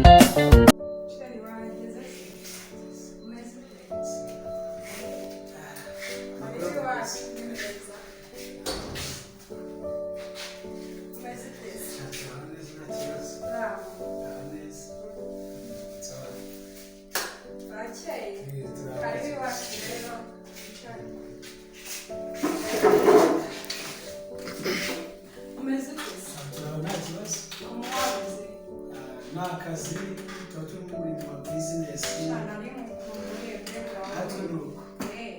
Chéri, wahageze se? Umeze ute? Karibu iwacu, ni heza. Umeze ute se? Bravo. Barakeye. Karibu iwacu rero. Wicare. Umeze ute se? Nta kibazo. Umuhabuze. Ni akazi tuba turi muri ma business. Cyane ari mukuntu urebye bwawe. Natwe ni uko. Eh,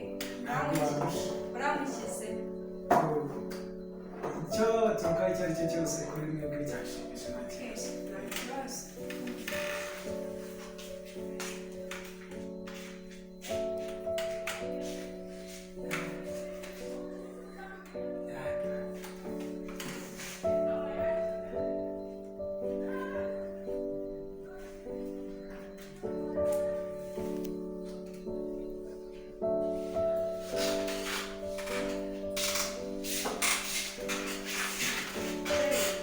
Ntabwo warusha. uramushyize. Icyo twakora icyo ari cyo cyose kuri mwebwe byashimisha, nta kibazo. Nta kibazo.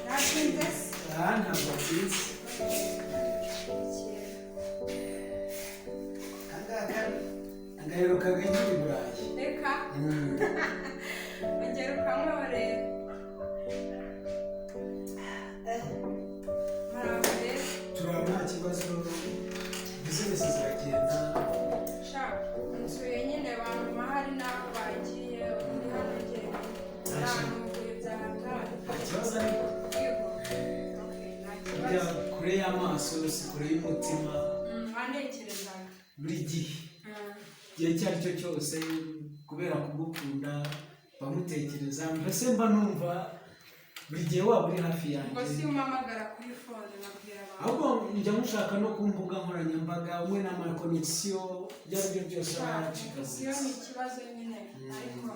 Natinze se? Aha ntabwo atinze. Akangaka agaheruka nkiri i Burayi. Reka ongera ukanyweho rero. Muraho rero. Turaba nta kibazo, business ziragenda. Sha, nsuye nyine bantuma hari n'aho bagiye, undi hano ugenda. Ntanuguye bya hatari. Nta kibazo ariko. Yego. Okay, nta Burya kibazo. kure y'amaso si kure y'umutima. Wanekerezaga. Buri gihe, igihe icyo ari cyo cyose, kubera kugukunda bamutekereza, mbese mba numva buri gihe waba uri hafi Ubwo yanjye. si umpamagara kuri phone nkabwira abantu. Ahubwo njya mushaka no ku mbuga nkoranyambaga, umwe n'amaconnexion, ibyo ari byo byose aba Sha, yacikaguritse. iyo ni ikibazo nyine, ariko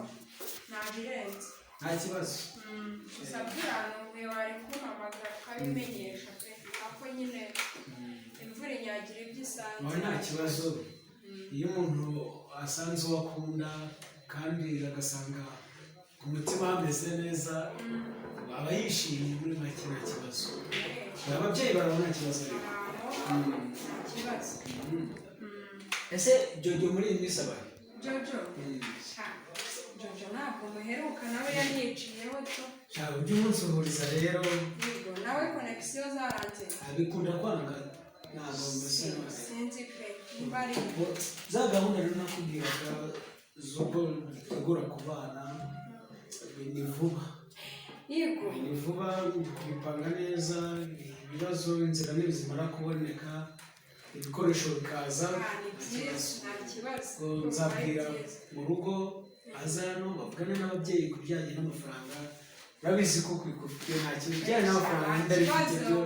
ntabirenze. Nta kibazo. Gusa bwiranumbuye, wari kumpamagara ukabimenyesha pe, ako nyine imvura inyagira ibyo isanze. Nawe nta kibazo. Iyo umuntu asanze uwo akunda kandi agasanga ku mutima hameze neza, aba yishimye muri make, nta kibazo. Ababyeyi barabona nta kibazo ariko. Ntaho, nta kibazo. Ese Jojo muri iyi minsi abaye? Jojo? Sha, Jojo ntabwo muheruka, nawe yanyiciyeho to. Shaka ujye umunsuhuriza rero. Yego, nawe connexion zaranze. Abikunda kwanga, ntabwo mbese. Sinzi pe nimba ari Za gahunda rero nakubwiraga z'uko dutegura ku bana ni vuba. Yego. Ni vuba, ndi kubipanga neza. Ibibazo, inzira nibizimara kuboneka, ibikoresho bikaza, Ah, ni byiza, nta kibazo. ubwo nzabwira Ari byiza. mu rugo aza hano bavugane n'ababyeyi ku bijyanye n'amafaranga. Urabizi ko kwikufite nta kintu bijyanye n'amafaranga Nta ndabifite kibazo. byo.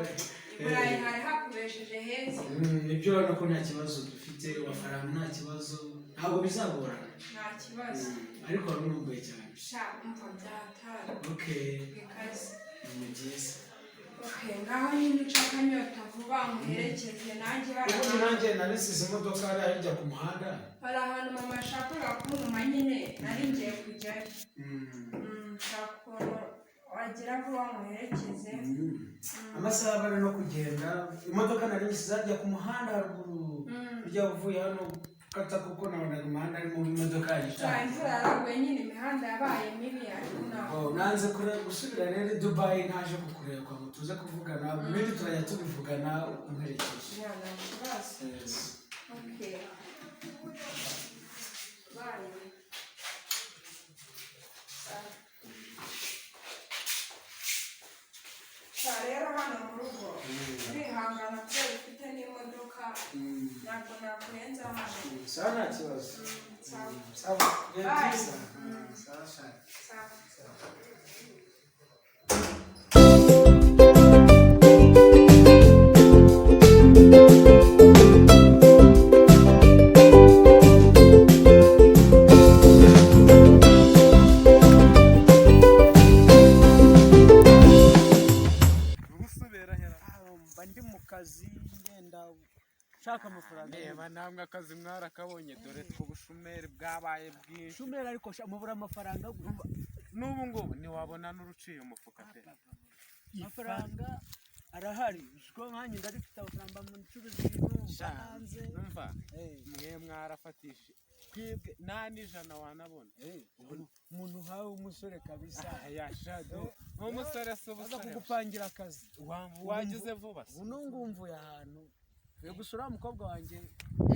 I Burayi hari hakubesheje heza. Nibyo, urabona ko nta kibazo dufite, amafaranga nta kibazo, ntabwo bizagorana. Nta kibazo. Ariko wari unumbuye cyane. Sha, umva byatari Okay. bikaze. Ni byiza. Okay, ngaho nyine uca akanyota vuba muherekeze, nanjye hari Ubundi ahantu nanjye narisize imodoka hariya hirya ku muhanda. Hari ahantu mama yashakaga kuntuma nyine, nari ngiye kujyayo. Nshaka ukuntu wagira vuba muherekeze. Amasaha bari no kugenda, imodoka nari nyisize hajya ku muhanda haruguru, ujya uvuye hano ukata, kuko nabonaga umuhanda ari mubi, imodoka Sha, yagitaye. imvura yaraguye nyine, imihanda yabaye mibi, ariko ntabwo Oh, nanze gusubira rero i Dubayi ntaje kukureba ngo tuze kuvugana. Ibindi turajya tubivugana umperekeje. Ya, nta kibazo. Yes. Okay, bye. Sawa. Sha, rero hano mu rugo urihangana kubera ufite n'imodoka, ntabwo nakurenza hano. Sawa, nta kibazo. Sawa. Sawa. Biba Bye. byiza. Sawa sha. Sawa. Sawa. Shaka amafaranga. Reba namwe akazi mwarakabonye, dore two ubushomeri bwabaye bwinshi. Shumera ariko mubura amafaranga gute? N'ubu ngubu ntiwabona n'uruciye umufuka pe. Amafaranga arahari, ko nkanjye ndarifite amafaranga mu ncuruzi ibintu Sha, hanze. Umva, mwe mwarafatishije, twebwe nta n'ijana wanabona. Umuntu nkawe w'umusore kabisa. Aya shado nk'umusore si Aza ubusore kugupangira akazi. Wagize vuba se. Ubu nungumvuye ahantu mvuye gusura wa mukobwa wanjye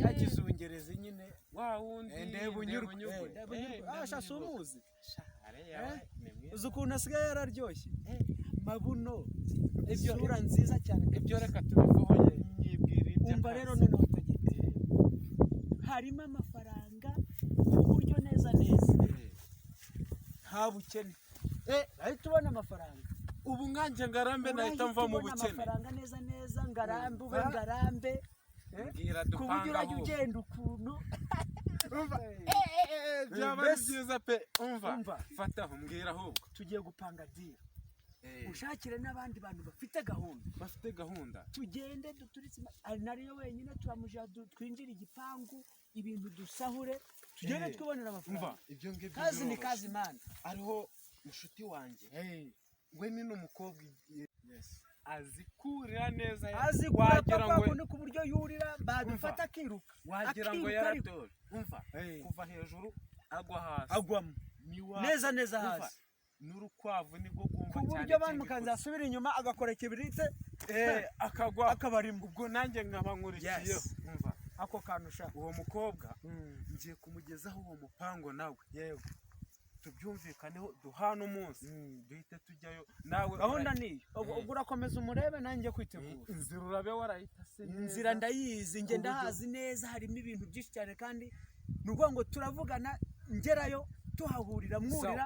yakizungereza nyine. Wa wundi Ndeba unyurwe. Unyurwe. Ndeba unyurwe. Ah, sha, si umuzi? Sha, ariya Eh? ni mwiza. Uzi ukuntu asigaye yararyoshye mabuno, isura nziza cyane. Ibyo reka tubiveho, nyibwira ibyo. Umva rero, noneho utegeke, harimo amafaranga ku buryo neza neza nta bukene, ahita ubona amafaranga. Ubu nkanjye ngarambe nahita Urahita mva mu ubona bukene. amafaranga neza neza, ngarambe ube ngarambe. Mbwira Ku buryo dupanga urajya ahubwo. ugenda ukuntu. Umva, byaba ari Mbese- byiza pe, umva. Umva. Fataho, mbwira ahubwo. Tugiye gupanga deal, ushakire n'abandi bantu bafite gahunda. Bafite gahunda. Tugende duturitse ari nariyo wenyine turamuja, twinjire igipangu, ibintu dusahure, tugende twibonera Umva, amafaranga. ibyo ngibyo Kazi ni biroroshye. kazi mana. Ariho inshuti wanjye we ni n'umukobwa azi kurira neza. Azi Wagira kurapa ngo kundi ku buryo yurira badufata akiruka. Wagira ngo Akiruka ariko. yaradore. Umva, kuva hejuru agwa hasi. Agwamo neza neza Umva, hasi. N'urukwavu nibwo rwumva Ku cyane buryo abantu cy'ibikozi. mukanzasubira inyuma agakora ikibirite. Akagwa. Akabarimo. Ubwo nanjye nkaba nkurikiyeho. Yes. Umva, Ako kantu sha. Uwo mukobwa ngiye kumugezaho uwo mupango nawe. Yego. Tubyumvikaneho, duhane umunsi duhite tujyayo nawe. Gahunda niyo. Ubwo urakomeza umurebe, nanjye kwitegura. Inzira urabe warayitase neza. Inzira ndayizi njye. Ku buryo- Ndahazi neza, harimo ibintu byinshi cyane, kandi ni ukuvuga ngo turavugana ngerayo tuhahurira mwurira.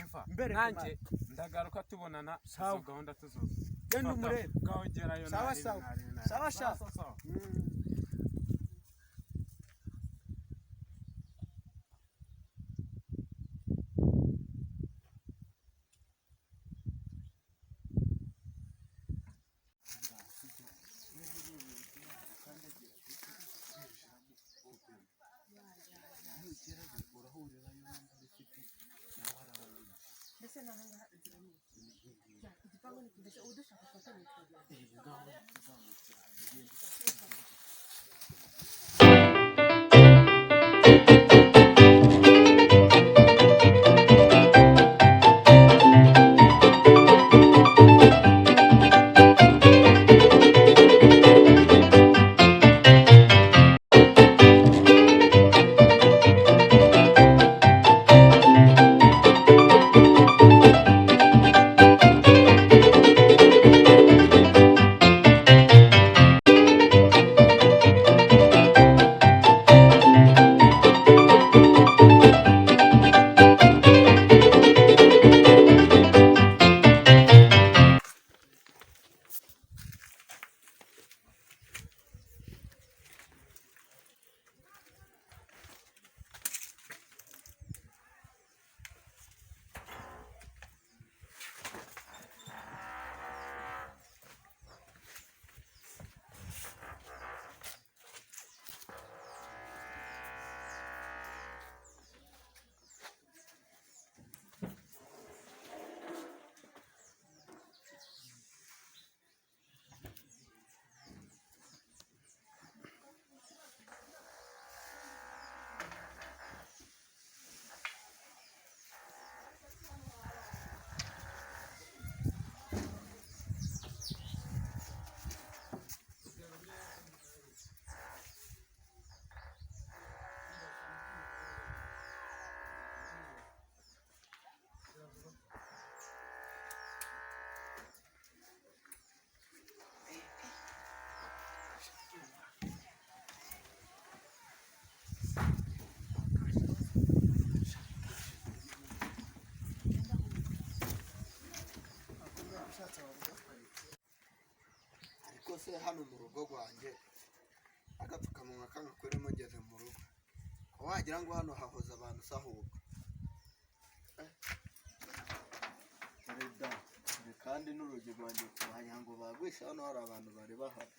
Umva, Mbere nanjye ndagaruka tubonana izo Sawa. gahunda tuzuza. Genda umurebe. Ngaho gerayo. Sawa, Narebe, sawa. narebe, narebe. Sawa, sha. Sawa, sawa. Mbese ni ahangaha inzira ni iki? Igipangu ni iki? Mbese ubu dushaka ubufatanye tukagenda. Ariko se hano mu rugo rwanjye agapfukamunwa kagakuremo ngeze mu rugo, ko wagira ngo hano hahoze abantu se ahubwo? Eh. Dore da, dore kandi n'urugi rwanjye wagira ngo bagwishe, hano hari abantu bari bahari.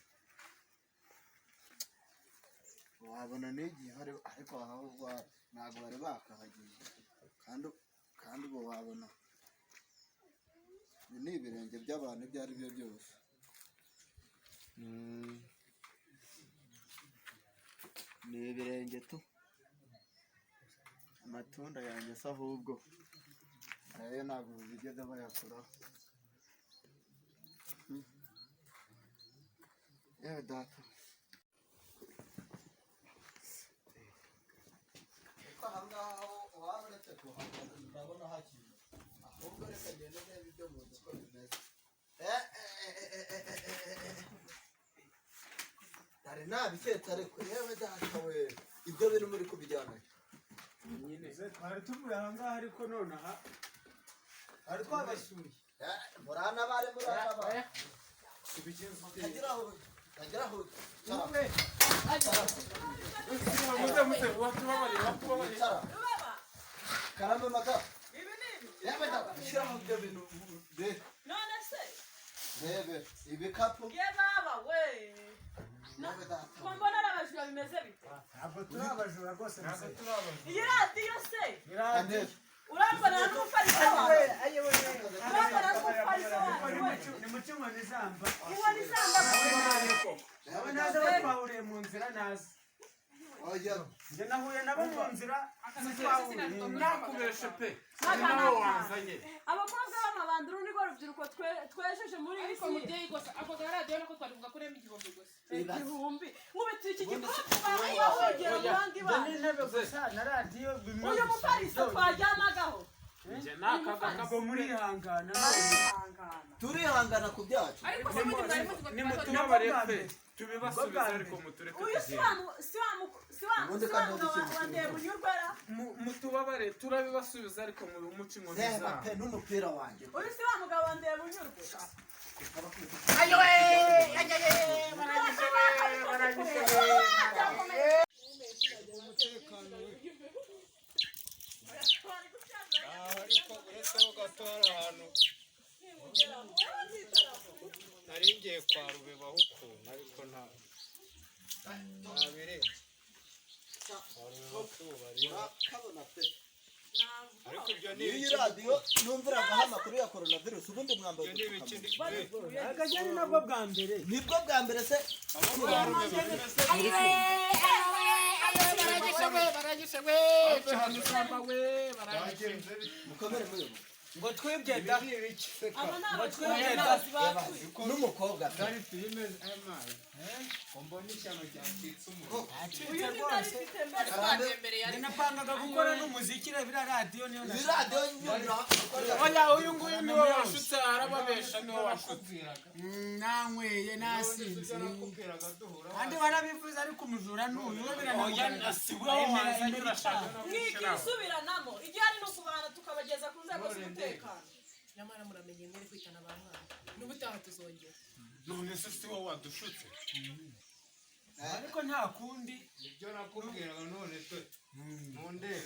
Wabona n'igihe ariko aho ntabwo bari bakahagiye kandi ubu wabona ibi ni ibirenge by'abantu ibyo ari byo byose. Ni ibirenge tu. Amatunda yanjye se ahubwo nayo ntabwo bigeze bayakuraho. Yewe data. Aha ngaha waba uretse kuhagana ndabona hakiri, ahubwo reka ngende ndebe ibyo mu nzu uko bimeze. Dore nabiketse ariko yewe data we, ibyo bintu muri kubijyana nyine. Twari tuvuye aha ngaha ariko nonaha twari twabasuye. Muranabare muranabare. Kageraho kageraho. Muze watubabariye. Karame mata. Yewe data, shyiraho ibyo bintu none se rebe ibikapu. Ye baba we. Ko mbona ari abajura bimeze bite? Ntabwo turi abajura rwose. Ntabwo turi abajura. Iyi radiyo se urambona n'umufariso wawe. Urambona n'umufariso wawe. Ni mu cyuma nizamba. Inkoni izamba. Abo naza batwahuriye mu nzira naza. Njye nahuye nabo mu nzira twahuriye. Nakubeshe pe. Nawe wanzanye. Abakobwa b'amabandi uru nirwo rubyiruko twejeje muri iyi Ariko si. mubyeyi gusa ako garadiyo nako twari kugakuremo 1000 gusa. 1000. Nkubita iki gikombe bahogera mu bandi Njye bana. n'intebe gusa na radiyo bimwe Uyu gusa. mufariso twaryamagaho. Njye nakaga Ubwo murihangana. Turihangana ku byacu. Ariko se ubundi mwari muzi ko Nimutubabare pe, tubibasubize ariko mutureke Uyu si wa si wa si wa Ubundi si wa kandi mugabo wa Ndebunyurwera. Mutubabare turabibasubiza ariko muce inkoni Reba zabo. pe n'umupira wanjye. Uyu si wa mugabo wa Ndebunyurwe. Ayo we! Ayo Baranyishe we, baranyishe we. Ariko uretseho gato hari ahantu nari ngiye kwa Rubebaho ukuntu ariko nta ntabireba. Urakabona pe. Ariko ibyo ni Iyi ibiki? radiyo numviragaho amakuru ya coronavirus ubundi mwambaye Ibyo ni ibiki? udupfukamunwa. Akageni nabwo bwa mbere. Nibwo bwa mbere se. Abo kwa Rubeba bimeze Baranyishe we, cyane usamba we, baranyishe. Mukomere muyobo. Ngo twibye da. Ibi ni ibiki se ka? Aba ni Ngo abajura twibye da. n'abazi batuye. N'umukobwa pe. Zari filime amazi. Mbona ishyano ryacitse umuriro. Uyu Acitse ni nari rwose. mfite mbere. Twatembereye Njye ariko napangaga gukora n'umuziki reba iriya radiyo niyo Iyi radiyo nyumvira. Oya uyu nguyu niwe washutse arababesha niwe washutse. Nanyweye nasinze. Kandi warabivuze ariko umujura n'uyu we Oya biranamugaragara. si wowe wanzanye urashaka no gushyiraho. Mwikisubiranamo igihari ni ukubana tukabageza ku nzego z'umutekano. Nyamara muramenye mwere kwitana ba mwana. N'ubutaha tuzongera. None se si wowe wadushutse? Ariko nta kundi. Ibyo nakubwiraga none twe. Mundebe.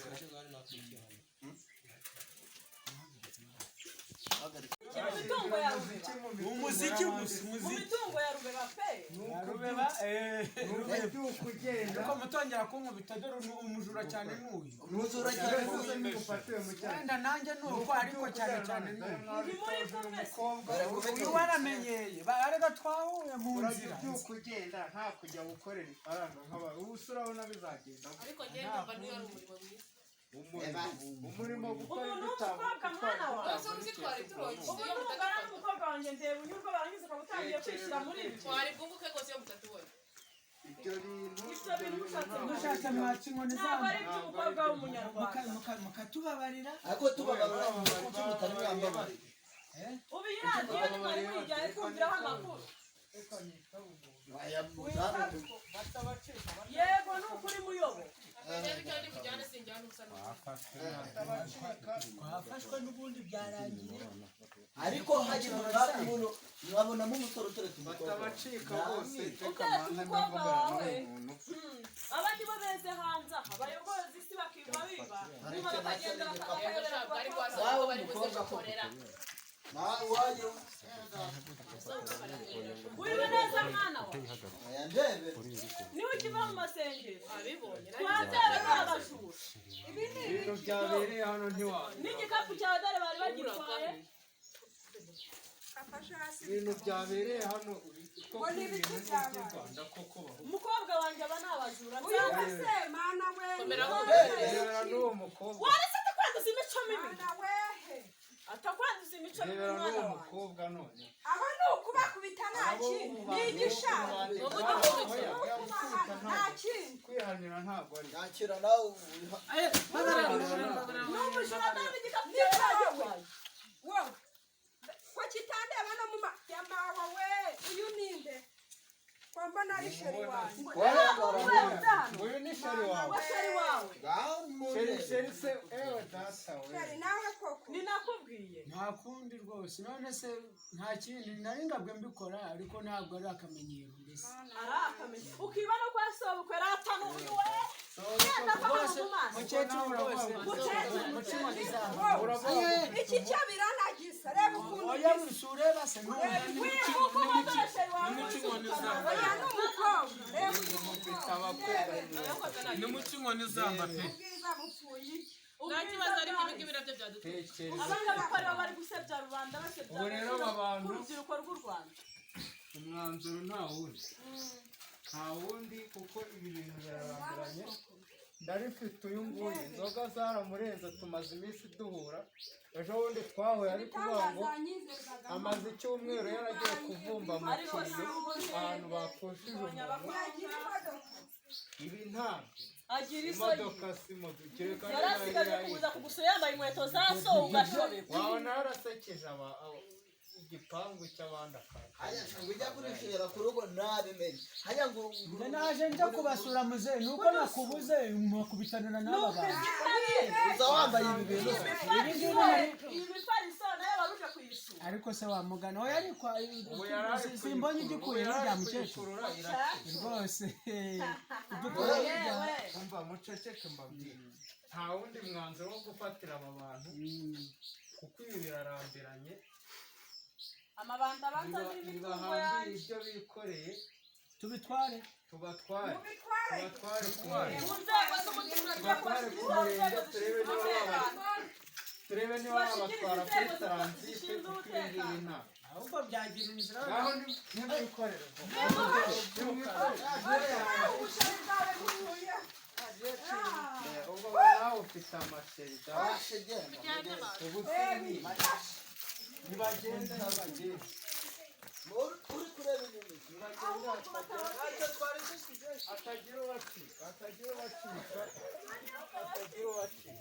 Mu mitungo ya Rubeba. Umuziki gusa Mu umuziki. mitungo ya Rubeba pe. Rubeba Ariko mutongera kunkubita dore umujura cyane n'uyu. Umujura cyane Rwose nimufatiwe mu cyaha. Wenda nanjye ni uko ariko cyane cyane n'uyu. Ntimuri kumwe se. Uyu waramenyeye ariko twahuye mu nzira. Urabyuka ugenda nta kujya gukorera ifaranga nk'abantu. Ubu se urabona bizagenda gute? Ariko njye ndumva niyo ari umurimo mwiza. Umurimo gukora Umuntu ibyo w'umukobwa mwana wawe. Rwose uzi twari turonke Ubu iyo ntungana mutatubona. n'umukobwa wanjye Ndebunyurwa barangiza ukaba utangiye kwishyira muri ibyo. Twari bwunguke rwose iyo mutatubona. Ibyo bintu Ibyo bintu mushatse Mushatse mwaca inkoni Ntabwo zamba. ari iby'umukobwa w'umunyarwanda. Mukatubabarira. Ariko tubabarira kuki mutari mwambabariye. Ubu iyi radiyo ntimwari muyijyanye kumviraho amakuru. Aya muzamure. Yego ni ukuri muyobo. Rero icyo ndi bujyane sinjyana ubusa n'ubusa. Twafashwe n'ubundi byarangiye. Ariko hagira umuntu mwabonamo umusore uteretse umukobwa. Batabacika bose reka Uteretse manze umukobwa ndavugana wawe. n'umuntu. Abandi bo beze hanze aha bayogoza isi bakigwa biba. Nyuma bakagenda Yego bakabakayobera ntabwo ku ari bakobwa. rwasa kuko bari buze gukorera. Nawe waje Uriwe neza mwana wa aya ndebe niba ukiva mu masengesho twabyara n'abajura Ibi ni Ibintu byabereye hano ntiwabona. N'igikapu cyawe dore bari bagitwaye. Afashe hasi. Ibintu byabereye hano koko Ngo ni ibiki ibintu ni byabaye? iby'i Rwanda koko bahu. Umukobwa wanjye aba ni abajura. Uyu se mana we. Rebera n'uwo mukobwa. Waretse atakwanduza imico mibi. Mana wehe. Atakwanduza imico mibi Rebera mwana n'uwo wanjye. mukobwa none. Aho ni ukubakubita nta kindi. Ni igishanga. Nta kindi. Kwihanira ntabwo ari. Yakira nawe. Ni umujura dore n'igikapu cyawe bagitwaye. Wowe. Ko kitandeba no mu ma yamawe we. Uyu ninde? Ko mbona ari sheri wanjye. Uyu ni sheri wawe. Wa sheri wawe. Sheri sheri se ewe data we. Sheri nawe koko. Ninakubwiye. Nta kundi rwose, none se nta kindi nari ngabwe mbikora, ariko ntabwo ari akamenyero mbese. Arakamenya. Ukiba no kwa sobukwe rata n'uyu we. Genda kwa Rwose mu maso. mukecuru rwose mucima izamba. Iki cyo biranagisa. Reba ukuntu Oya gisa. wisureba se n'ubu. Wibuka uko sheri wawe. Oya ni umukobwa. Reba uyu mukobwa. Nimuce inkoni zamba pe. Ubwiza bupfuye iki? Nta kibazo ariko ibi ngibi nabyo byaduteye. Tekereza. Abangaba ko aribo bari gusebya rubanda basebya Ubu rero aba bantu- urubyiruko rw'u Rwanda. Umwanzuro nta wundi. Nta wundi kuko ibi bintu birarambiranye. Ndarifite uyu nguyu inzoga zaramurenze tumaze iminsi duhura. Ejo bundi twahuye ari kuvuga ngo amaze icyumweru yaragiye kuvumba mu kiriyo ahantu bapfushije umuntu. Yagira imodoka. Ibi ntabwo. Agira isoni. Imodoka si moto kereka niba Yarasigaje yari kuza kugusura yambaye inkweto za so ugashoberwa. Wabona yarasekeje igipangu cy'abandi akaka. Haya ngo ujya kurishera ku rugo nabimenye. Haya ngo Njye naje nja kubasura muzehe nuko nakubuze nkakubitanira n'aba bantu. Uza wambaye ibi bintu. Ibi ngibi nari Iyi mifariso nayo baruje kuyisura. Ariko se wamugana oya ariko Ubu yari ari simbonye igikuye ubu yari n'irya ari mukecuru kuyikurura irakira. rwose udukuye n'irya. Umva muceceke mbabwire. Nta wundi mwanzuro wo gufatira aba bantu kuko ibi birarambiranye. Amabanda abanza azira imitungo Nibahambire yanjye. ibyo bikoreye Tubitware. tubatware. Mubitware. Tubatware ku murenge. Mu nzego z'umutekano Tubatware ku tubashyikiriza murenge inzego turebe zishinzwe niba umutekano. turebe niba babatwara kuri taransite Zishinzwe kuko ibi ngibi umutekano. ntabwo. Ahubwo byagira inzira. Ngaho nimwikorere. Nimwikorere. Ubusheri bwawe buvuye. Ubwo nawe ufite amasheri da. Bashe genda. Ubu se nibagende nibagende. Uri kureba inyuma. Atagira ubacika, atagira ubacika, atagira ubacika.